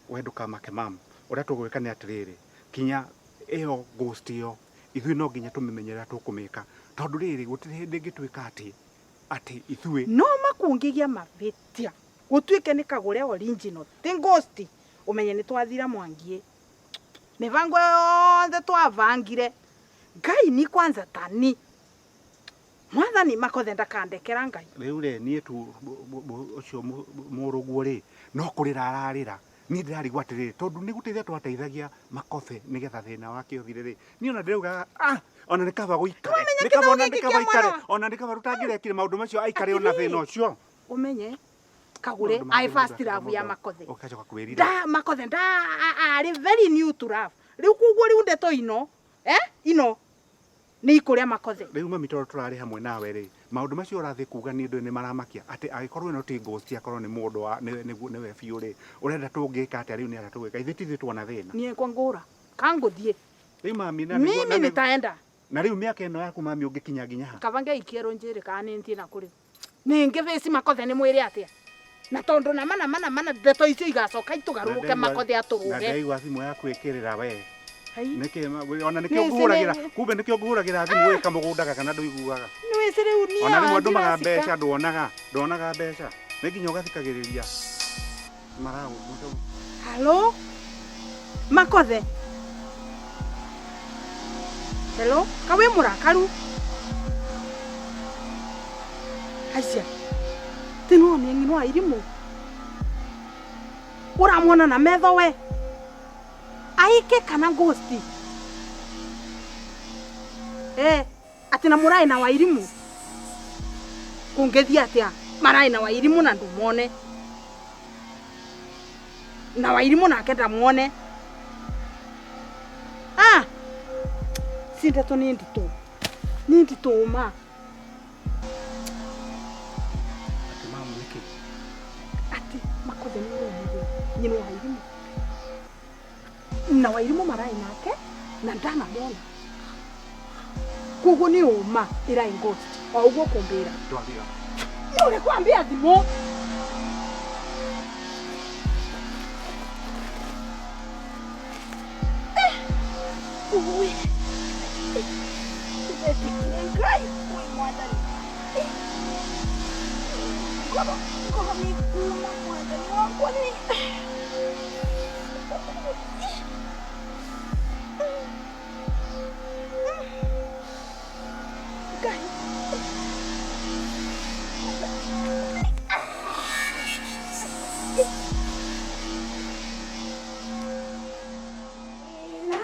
We ndũkamake ma'am ũrĩa tũgwĩka nĩ atĩrĩrĩ kinya ĩyo ghost ĩyo ithuĩ no nginya tũmĩmenye ũrĩa tũkũmĩka tondũ rĩrĩ gũtirĩ hĩndĩ ĩngĩtuĩka atĩ atĩ ithuĩ no makũngĩgĩa mavĩtia gũtuĩke nĩ Kagũre original ti ghost ũmenye nĩ twathira Mwangi mĩbango yothe twabangire Ngai ni kwanza tani mwathani makothe ndakandekera Ngai. Rĩu rĩ niĩ tu ũcio mũrũguo rĩ no kũrĩra ararĩra niĩ ndĩrarigwo atĩrĩrĩ tondũ nĩ gũteithia twateithagia Makothe nĩgetha thĩna wake ũthire rĩ niĩ ona ndĩraugaga ah ona nĩ kaba gũikare nĩ kaba ona nĩ kaba aikare ona nĩ kaba rũtangĩrekire maũndũ macio aikare ona thĩna ũcio. Ũmenye Kagũre Maũndũ aĩ mangĩ first mũndũ love ya mũndũ Makothe ũgacoka kwĩrira nda Makothe nda arĩ very new to love rĩu koguo rĩu ndeto ino ino nĩ ikũrĩa Makothe. Rĩu mami tondũ tũrarĩ hamwe nawe rĩ maũndũ macio ũrathiĩ kuga niĩ ndũĩ nĩ maramakia atĩ angĩkorwo ĩno ti ghost akorwo nĩ mũndũ wa nĩwe biũ rĩ ũrenda tũngĩka atĩa rĩu nĩ atĩa tũgwĩka ithuĩ ti ithuĩ tuona thĩna. Niĩ kwa ngũra kangũthiĩ Rĩu mami na mimi nitaenda na rĩu mĩaka ĩno yaku mami ũngĩkinya nginya ha? Kaba ngeikie rũnjĩrĩ kana nĩ nthiĩ na kũrĩ ningĩ bĩci Makothe nĩ mwĩre atĩa na tondũ na mana mana mana ndeto icio igacoka itũgarũrũke Makothe na atũrũge. ndaigua thimũ yaku ĩkĩrĩra we Hai. nĩkĩ ona nĩkĩo Nĩ ngũhũragĩra icĩ- kumbe nĩkĩo ngũhũragĩra thimũ wĩka mũgũndaga kana ndũiguaga. Nĩ wĩci rĩu niĩ Ona rĩmwe ndũmaga ndiracika. mbeca nduonaga nduonaga mbeca nĩ nginya ũgathikagĩrĩria maragũ. Halo Makothe. Hello ka wĩ mũrakaru? Acia tinone ng'ina wa Irimũ ũramwona na metho we aike kana ghost eh ati na mũraĩ na Wairimu kũngĩthiĩ atĩa maraĩ na Wairimu na ndũmone na Wairimu nake ndamwone ah si ndeto nĩ nditũ nĩ nditũ ma Atĩ mamu nĩkĩ? Atĩ makothe nĩ ũronire nyina wa Irimũ na Wairimũ maraĩ nake na ndanamona koguo nĩ ũma ĩraĩ ghost o ũguo kũmbĩra Ndwambĩra. Nĩ ũrĩ kwambia thimũ. Ui. Ndetĩkire Ngai wĩ mwathani. Ngoro ngoro nĩ kuma mwathani wakwa nĩ. Ngai. Na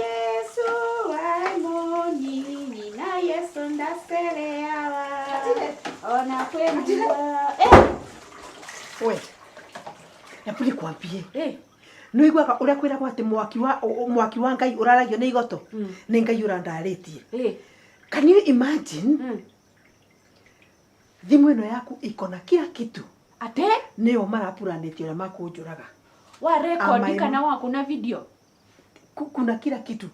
Yesu waimoni, nina Yesu ndaseleawa. Ona kwendwa. Eh, We hebu nikwambie nä iguaga å rä a kwä ragwo atä mwaki wa Ngai å raragio nä igoto nä Ngai å randarä tie. Can you imagine thimå ä no yaku iko na kila kitu? Ate? Nĩo marapuranĩtie ũrĩa makũnjũraga. Wa record kana wa kuna video? Kuna kila kitu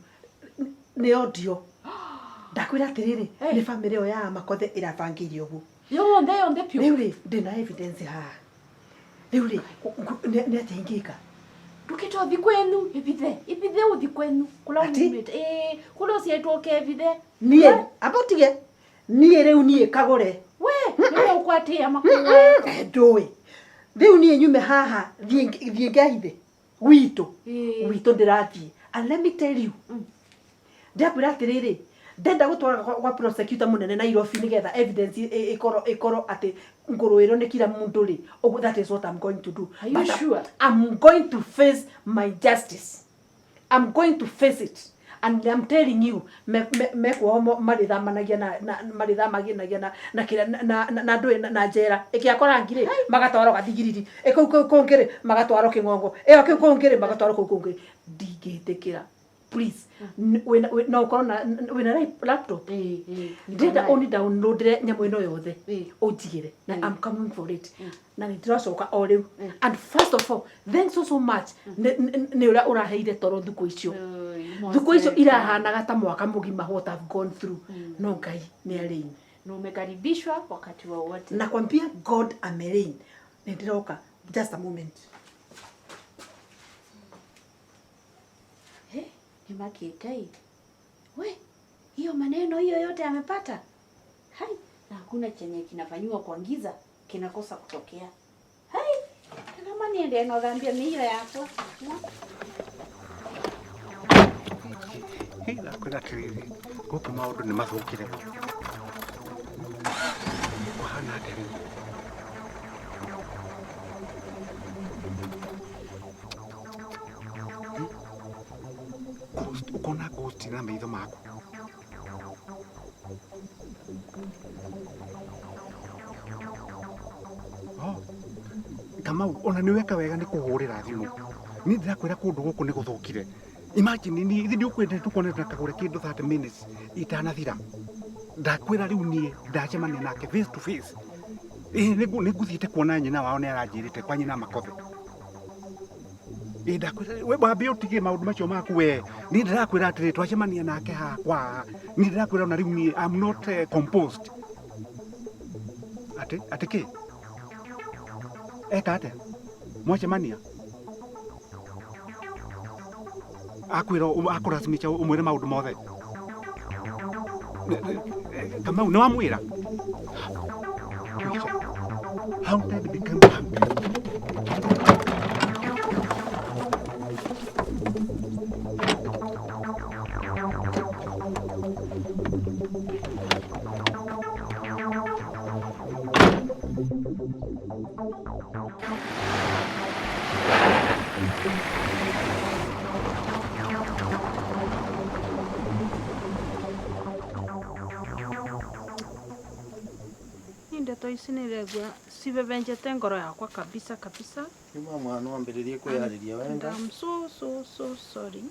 nĩ audio. Ndakwĩra atĩrĩrĩ, nĩ bamĩrĩ ĩyo ya Makothe ĩrabangĩire ũguo. Yonthe yonthe piũ. Rĩu rĩ, ndĩna evidence haha. Rĩu rĩ, nĩ atĩa ingĩka? Ndukite uthi kwenu ivithe ivithe uthi kwenu kula umite eh kula ucietwo kevithe. Niĩ amba ũtige niĩ rĩu niĩ kagũre. We niwe ukwatia makuwa. Ndũĩ rĩu niĩ nyume haha thiĩ ngehithe gwitũ gwitũ ndĩrathiĩ. And let me tell you, ndakwĩra atĩrĩrĩ, ndenda gũtwara gwa prosecutor mũnene Nairobi nĩgetha evidence ĩkorwo atĩ ngũrũĩrwo nĩ kila mũndũ rĩ, ũguo that is what I'm going to do. Are you But sure? I'm going to face my justice. I'm going to face it. And I'm telling you, mekwao marĩthamanagia na marĩthamaginagia na kĩrĩa na ndũĩ na njera ĩkĩakora ngirĩ magatwarwo gathigiriri ĩkũu kũu kũngĩ rĩ magatwarwo kĩng'ong'o ĩyo kĩu kũngĩ rĩ magatwarwo kũu kũngĩ. Ndingĩtĩkĩra. Please, no ũkorwo na wĩna laptop, ndĩrenda ũni downloadre nyamũ ĩno yothe ũnjigĩre na I'm coming for it na nĩ ndĩracoka o rĩu. And first of all, thanks so so much nĩ ũrĩa ũraheire toro thukũ icio. Thukũ icio irahanaga ta mwaka mũgima what I've gone through. No Ngai nĩ arĩini. Na umekaribishwa wakati wowote. Nakwambia God amereign. Nĩ ndĩroka just a moment. Eh, ni we hiyo maneno hiyo yote amepata. Hai, na hakuna chenye kinafanyiwa kwa giza kinakosa kutokea. Hai, kama niende no dhambia mio yako. Hei, ndakwĩra atĩrĩrĩ, gũkũ maũndũ nĩ mathũkire. Kũhana atĩa rĩu? Ghost, ũkona ghost na maitho maku. Oh, Kamau, ona nĩ weka wega nĩ kũhũrĩra thimũ. Niĩ ndĩrakwĩra kũndũ gũkũ nĩ gũthũkire. Imagine ni ithuĩ ndiũkwenda tũkone na kagũre kĩndũ 30 minutes itanathira. Ndakwĩra rĩu niĩ ndacemania nake face to face. Ĩĩ nĩ ngũthiĩte kuona nyina wao nĩ aranjĩrĩte kwa nyina Makothe. Ĩĩ ndakwĩra we wambe ũtige maũndũ macio maku we. Niĩ ndĩrakwĩra atĩrĩ twacemania nake haha kwa. Niĩ ndĩrakwĩra ona rĩu niĩ I'm not composed. Atĩ atĩ kĩ? Eka atĩa? Mwacemania? Akwĩra akũracimica ũmwĩre maũndũ mothe. Kamau nĩ wamwĩra? Haunted became haunted. Ni ndeto ici nä iregua cibebenjete ngoro yakwa kabisa kabisa. Nĩ mwana wambĩrĩrie kwĩharĩria And wenda. I'm so so so sorry.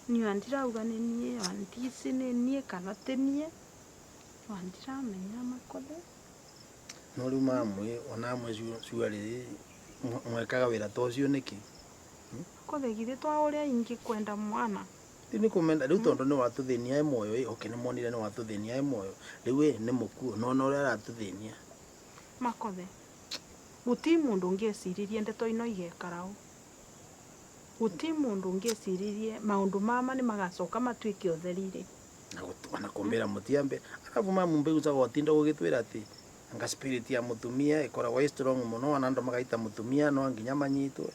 Niĩ ndirauga nĩ niĩ wandici nĩ niĩ kana ti niĩ wandiramenya makothe. No rĩu mamwe ona amwe cuarĩ mwekaga wĩra ta ũcio nĩkĩ? Makothe githĩ twa ũrĩa ingĩ kwenda mwana. Rĩu nĩ kũmenda rĩu tondũ nĩ watũthĩnia e muoyo ĩ okay nĩ monire nĩ watũthĩnia e muoyo rĩu ĩ nĩ mũkuũ nona ũrĩa aratũthĩnia. Makothe guti mundu ũngĩeciririe ndeto ino igekara ũũ. Guti mundu ũngĩeciririe maundu mama nĩ magacoka matuĩke ũtheri-rĩ. Na ona kumbĩra mũtiambe arabu mamu mbĩgucaga gwatinda gũgĩtwĩra atĩ anga spirit ya mũtumia ĩkoragwo ĩ strong mũno ona andũ magaita mũtumia no nginya manyitwe.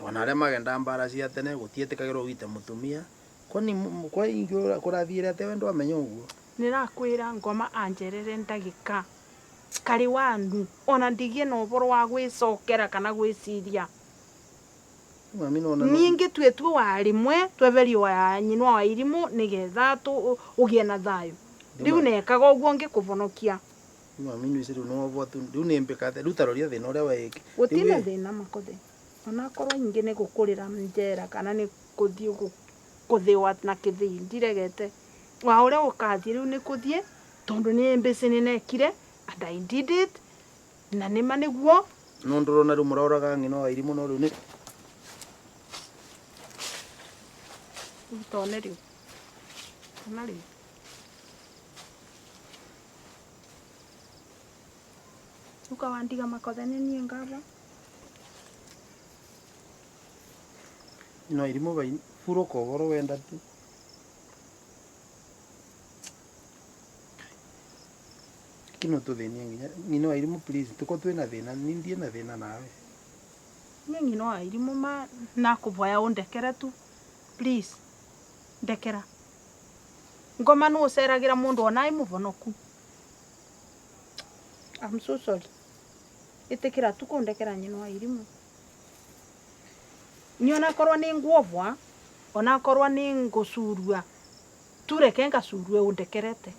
Ona arĩa magenda mbara cia tene gũtiĩtĩkagĩrwo gwita mũtumia. Kwani kwa ingĩ kũrathiĩre atĩa we ndwamenya ũguo? Nĩrakwĩra ngoma anjerere ndagĩka karĩ wanu ona ndigie na ũboro wa gwĩcokera kana gwĩciria. Mami nona Niĩ ngĩtuĩtue wa rĩmwe tweberio wa nyinwa wa irimũ nĩgetha ũgĩe na thayũ. Rĩu nekaga ũguo ngĩkũvonokia. Mami nĩ rĩu nĩwobwo tu rĩu nĩ mbĩka atĩa rĩu taroria thĩna ũrĩa weĩke. Gũtirĩ thĩna makothe onakorwo nyingĩ nĩ gũkũrĩra njera kana nĩ kũthiĩ kũthĩwa na kĩthĩi ndiregete wa ũrĩa ũkathiĩ rĩu nĩ kũthiĩ tondũ nĩ mbĩcĩ nĩnekire and I did it na nĩma nĩguo. No ndũrona rĩu mũroraga ng'ina wa irimũ no rĩu nĩ tone rĩu ona rĩu ukawandiga makothe nĩ niĩ ngaba. No irimũ bai furoka ũhoro wenda tu. Kino tũthĩnie nginya ng'ina wa irimũ please tuko twĩna thĩna ni ndiĩ na thĩna nawe. Niĩ ng'ina wa irimũ ma nakũvoya ũndekere tu please ndekera. Ngoma nũ ũceragĩra mũndũ ona ĩ mũvonoku. I'm so sorry. Ĩtĩkĩra tu kũndekera nyina wa irimũ. Niĩ onakorwo nĩ nguovwa onakorwo nĩ ngũcurua tureke ngacurue ũndekerete.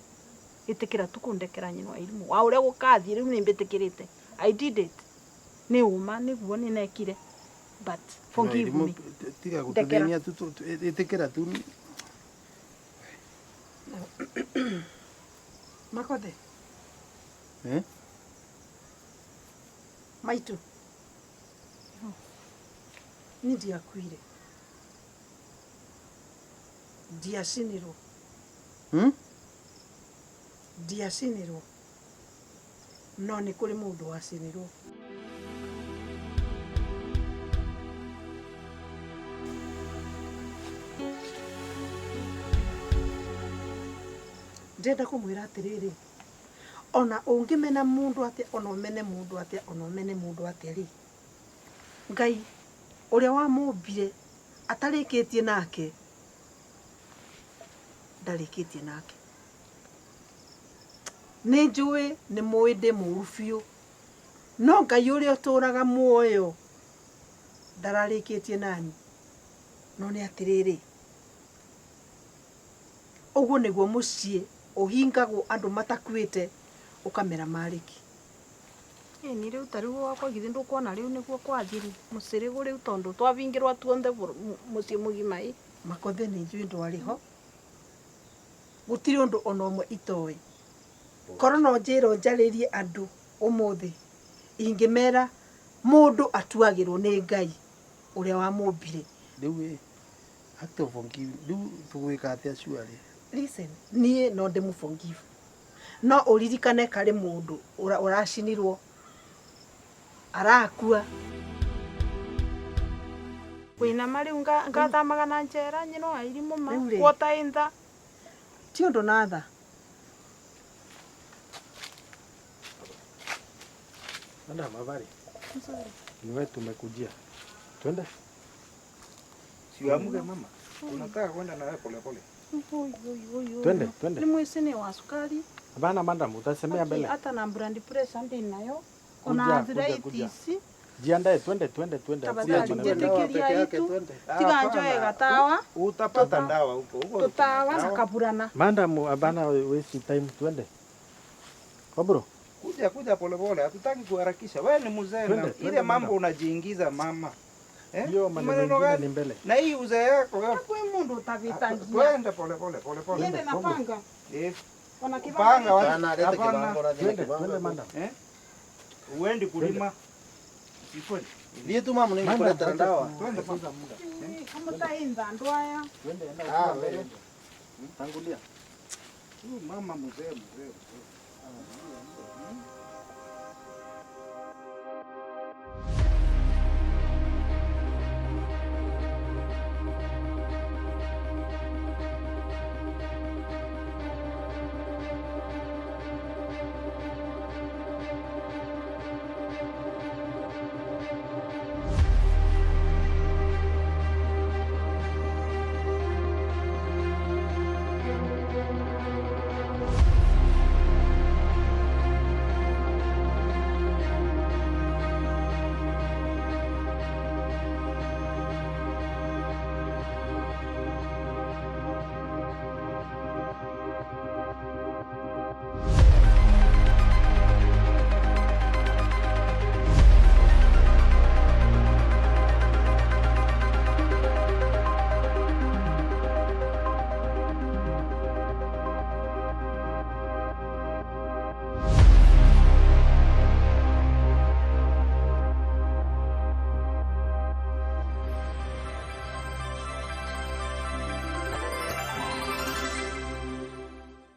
Ĩtĩkĩra tu kũndekera nyina wa irimũ wa ũrĩa gũkathiĩ rĩu nĩ mbĩtĩkĩrĩte. I did it. Nĩ ũma nĩguo nĩnekire but forgive me. Tiga gũtũthĩnia tu ĩtĩkĩra tu. Makothe. Eh? Maitu. Ni ndiakuire. Ndiacinirwo. Ndiacinirwo. No nĩ kũrĩ mũndũ wacinirwo. Ndĩrenda kũmwĩra atĩrĩrĩ ona ũngĩmena mũndũ atĩa ona ũmene mũndũ atĩa ona ũmene mũndũ atĩa rĩ Ngai ũrĩa wamũmbire atarĩkĩtie nake ndarĩkĩtie nake. Nĩ njũĩ nĩ mũĩ ndĩ mũũru biũ no Ngai ũrĩa ũtũraga muoyo ndararĩkĩtie nani no nĩ atĩrĩrĩ ũguo nĩguo mũciĩ ũhingagwo andũ matakuĩte ũkamera marĩki. Ĩni rĩu ta rĩu wakwa githĩ ndũkuona rĩu nĩguo kwathiĩ mũcĩrĩgũ rĩu tondũ twabingĩrwa tuonthe mũciĩ mũgima ĩ. Makothe nĩ njũĩ ndwarĩ ho gũtirĩ ũndũ ona ũmwe itoĩ. Korwo no njĩrwo njarĩrie andũ ũmũthĩ ingĩmera mũndũ atuagĩrwo nĩ Ngai ũrĩa wamũmbire. Rĩu ĩ act of forgive rĩu tũgwĩka atĩa cuarĩ? Listen, niĩ no ndĩmũ forgive no ũririkane karĩ mũndũ ũracinirwo arakua. Wĩna ma rĩu ngathamaga na njera nyina wa irimũ ma kuota ĩntha. Ti ũndũ na tha. Madam, habari? Ni wewe tumekujia. Twende. Siamuke mama. Tunataka kwenda na wewe pole pole. Oi oi oi. Twende, twende. Ni mwicini wa sukari. Hapana madam, utasemea mbele. Hata na blood pressure ndi nayo. Kuja, Ona kuja, kuja. arthritis. Jiandae, twende twende twende. Tafadhali Hakuna maneno. njĩtĩkĩria itu tiga njoe gatawa Utapata ndawa huko huko. tũtawa na kaburana. Madam, hapana waste time, twende. Kobro. Kuja kuja polepole, hatutaki kuharakisha. Wewe ni mzee Twende, na twende, ile mambo madam. unajiingiza mama. Eh? Hiyo maneno Maneno mengine gani? ni mbele. Na hii uzee yako wewe. Kwĩ mũndũ ũtavĩtangia. Twende polepole polepole. Niende na panga. Eh. Ona kibanga. Panga wapi? Hapana, leta Hapana. kibango, leta Twende, kibango. twende madam. Eh? Uendi kulima. Si kweli? Thiĩ tu mamu nĩngũkũretera ndawa. Twende kwanza. Kamũtainza andũ aya. Twende, enda Ah, ukiwa mbele. wewe. Tangulia. Huyu mama mzee mzee. Mzee.